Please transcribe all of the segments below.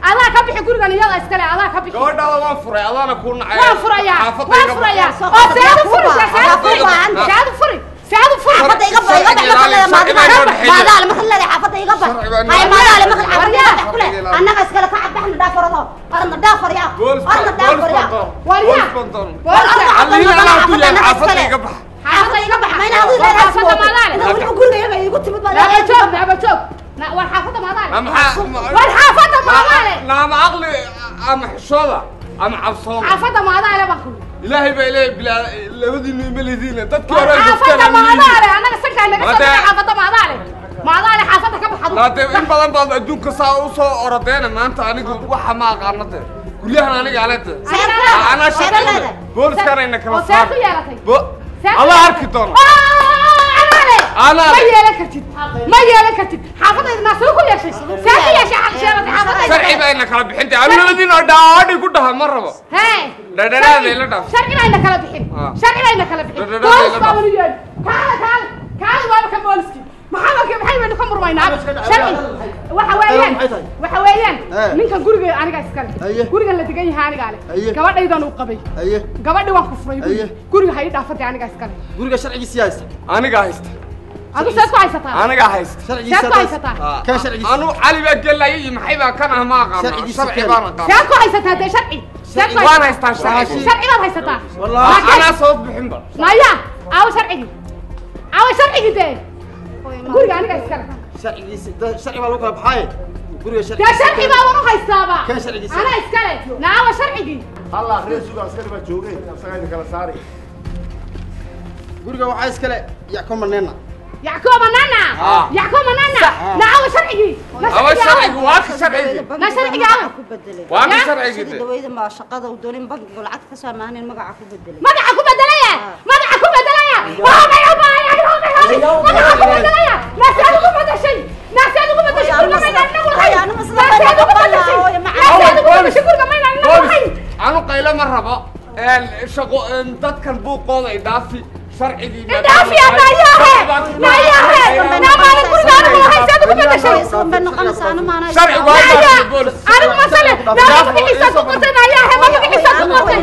Adaa ka bixi gurigan iyada iskale adaa ka bixi. Gabadhaada waan furay adaana kuu nacay. Waan furayaa. Waan furayaa. Oo seadu furi seadu furi seadu furi. Xaafadda iga bax iga bax marka leedahay maadaale marka leedahay xaafadda iga bax. Hay maadaale marka xaafadda iga bax kule. Annaga iskale ka baxna dhaafarado. Arna dhaafarya. Arna dhaafarya. Warya. Xaafadda iga bax. Xaafadda iga bax. Mayna adiga leedahay xaafadda maadaale. Weliba guriga iyaga igu timid baa. Naaba joog naaba joog. War xaafadda maadaale. War xaafadda maadaale. Naama aqli ama xishooda ama cabsooda. Xaafadda maadaale baan ku. Ilaahay baa ilaahay bilaa labadiinu ima lidiina dadkii hore xaafadda maadaale annaga sankaa naga soo dhigay xaafadda maadaale. Maadaale xaafadda ka baxdo. Laade in badan baad adduunka saa u soo orodeena maanta anigu waxa ma aqaano de. Guryahan aniga alete. Anaa shaqada. Booliskana ina kala saar. Oo ku yeelatay. Alla arki doono. Ma yeelan kartid. Ma yeelan kartid. Xaafadayda ma soo ku yeeshay. Saa ku yeeshay sheegatay xaafadayda. Sharci baa ina kala bixintay. Anigu labadiina dhaadhi ku dhaha ma rabo. Hey. Dhadhadhaada ila dhaaf. Sharci baa ina kala bixin. Sharci baa ina kala bixin. Boolis baa wali yeeli. Kaala kaala. Kaala waaba ka booliski. Maxaa markii maxay waynu ka murmaynaa? Sharci. Waxa weeyaan. Waxa weeyaan. Ninkan guriga aniga iskale. Gurigan la degan yahay aniga leh. Gabadhaydan uu qabay. Gabadhi waan ku furay guriga. Guriga ha ii dhaafatay aniga iskale. Guriga sharcigiisa haysta. Aniga haysta. Adu saad ku haysataa? Aniga haysta. Saad ku haysataa? Kan sharcigiisa. Anu Cali baa gelaya iyo maxay baa kan ah ma aqaano. Sharci baan aqaano. Saad ku haysataa dee sharci. Waan haystaa sharci. Sharci baad haysataa. Wallahi anaa soo bixin ba. Maya, aawo sharcigi. Aawo sharcigi dee. Guriga aniga iskale. Sharcigiisa sharci baa lagu kala baxay. Guriga sharci. Dee sharci baa waan u haystaaba. Kan sharcigiisa. Anaa iskale. Na aawo sharcigi. Halla akhriya suuqa askari baa joogay. Asaga idin kala saaray. Guriga waxaa iskale Yacquub Manena. يعقوب نانا يعقوب نانا نعاو شرعي أو شرعي واك شرعي نا شرعي أو واك شرعي dawayda ma shaqada u doonin bankiga lacag ka soo maanin magaca ku bedelay magaca ku bedelaya magaca ku bedelaya waa may baaya magaca ku bedelaya naas ku bedeshay naas ku bedeshay guriga ma inaan nagu lahayn naas ku bedeshay naas ku bedeshay guriga ma inaan nagu lahayn anu qaylo ma rabo shaqo dadkan buuqooda idaafi sharcigii idaafi naayahe naayahe naamaana guriga anigu lahayn saad ugu bedeshay sharcigu waa boolis anigu masale naa magaciisa ku qortay naayahe magaciisa ku qortay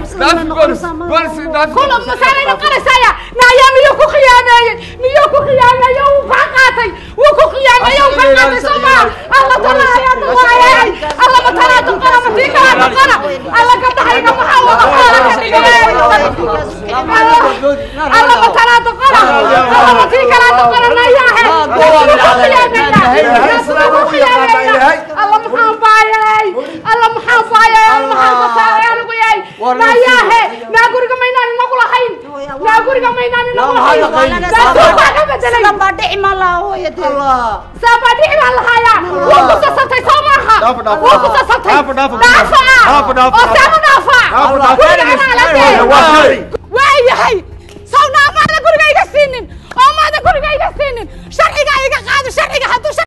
boolis idaafi kulub masale noqonaysaya naayaa miyuu ku khiyaameeyey miyuu ku khiyaameeyey wuu kaa qaatay wuu ku khiyaameeyey wuu kaa qaatay soo maa alla talaaya duqaayay alla matalaa duqana matii kalaa duqana alla gabdhahayga maxaa wada xoola ka dhigay alla matalaa duqana alla matii kalaa duqana naayahe ku khiyaameeya alla maxaan baayay alla maxaan baayay alla maxaan basaaray anigu yahay naayahe naa guriga maynaan inagu lahayn naa guriga maynaan inagu lahayn naa suuqaa ka bedelay sidan baa dhici ma laha hooyadee saa baa dhici baan lahayaa wuu ku sasabtay soo maaha wuu ku sasabtay dhaafa oo saanu dhaafa guriga anaa la dee waa yahay saw naa maada guriga iga siinin oo maada guriga iga siinin sharciga iga qaado sharciga hadduu